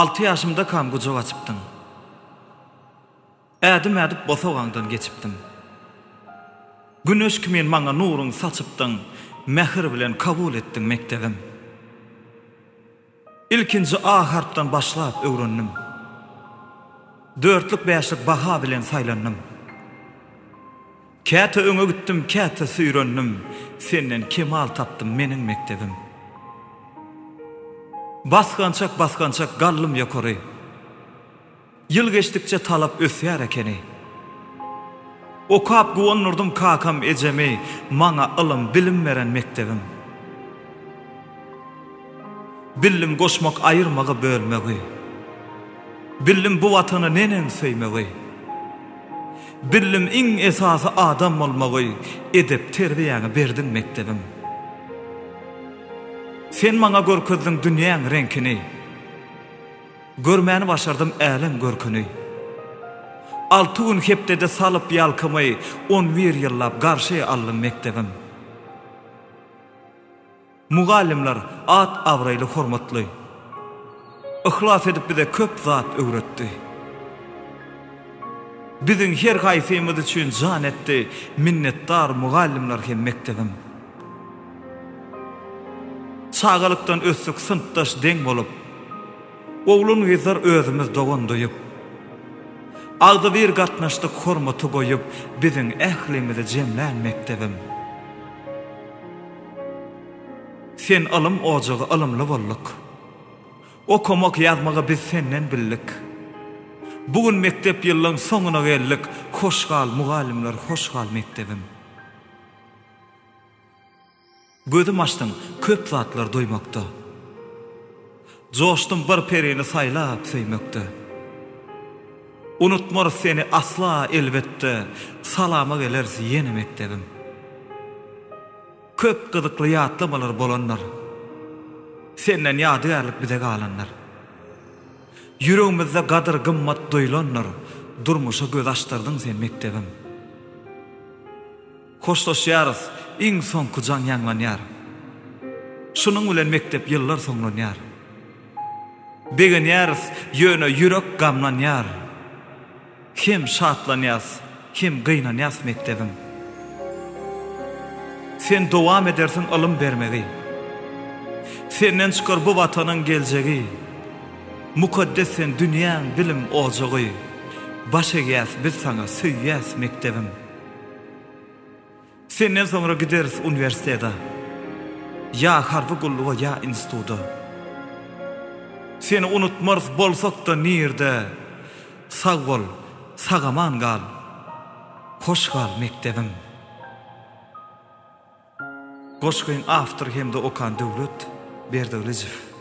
Alty ýaşymdakam gujak açypdyň. Ädim ädip bosagaňdan geçipdim. Güneş kimin maňa nuruň saçypdyň, Mähir bilen kabul etdiň mekdebim. Ilkinji A harpdan başlap öwrendim. Dörtlük-bäşlik baha bilen saýlandym. Käte öňe gitdim, käte süýrendim, Senden kemal tapdym meniň mekdebim. Basgançak-basgançak galdym ýokary. Ýyl geçdikçe talap ösýär ekeni. Okap guwandyrdım kakam ejemi maňa ylym bilim beren mekdebim. Bildim goşmak aýyrmagy bölmegi. Bildim bu watany neneň söýmegi. Bildim iň esasy adam bolmagy edep terbiýäňi berdiň mekdebim. Sen maňa görkezdiň dünýäň reňkini. Görmäni başardym älem görküni. Alty gün hepdede salyp ýalkymy, On bir ýyllap garşy aldyň mekdebim. Mugallymlar at-abraýly hormatly. Yhlas edip bize köp zat öwretdi. Biziň her haýsymyz üçin jan etdi, Minnetdar mugallymlar hem mekdebim. Çagalykdan ösdük synpdaş deň bolup. Oglan-gyzlar özümiz dogan duýup. Agzybir gatnaşdyk hormaty goýup, Biziň ählimizi jemlän mekdebim. Sen ylym ojagy ylymly bolduk. Okamak ýazmagy biz senden bildik. Bu gün mekdep ýyllaň soňuna geldik, Hoş gal mugallymlar hoş gal mekdebim. Gözüm açdyň köp zatlar duýmakda. Joşdum bir perini saýlap söýmekde. Unutmarys seni asla elbetde, Salama geleris ýene mekdebim. Köp gyzykly ýatlamalar bolandyr. Senden ýadygärlik bize galandyr. Ýüregimizde gadyr-gymmat duýlandyr. Durmuşa göz açdyrdyň sen mekdebim. Hoşlaşýarys, iň soňky jaň ýaňlanýar. Şunuň bilen mekdep ýyllar soňlanýar. Begenýäris, ýöne ýürek gamlanýar. Hem şatlanýas, hem gynanýas mekdebim. Sen dowam edersiň ylym bermegi. Senden çykar bu Watanyň geljegi. Mukaddes sen dünýäň bilim ojagy. Baş egýäs biz saňa, söýýäs mekdebim. Senden soňra gideris uniwersitete. Ýa harby gulluga ýa instituda. Seni unutmarys bolsak-da nirde. Sag bol, sag-aman gal. Hoş gal mekdebim. Goşgyň awtory hem-de okan Döwlet Berdigylyjow.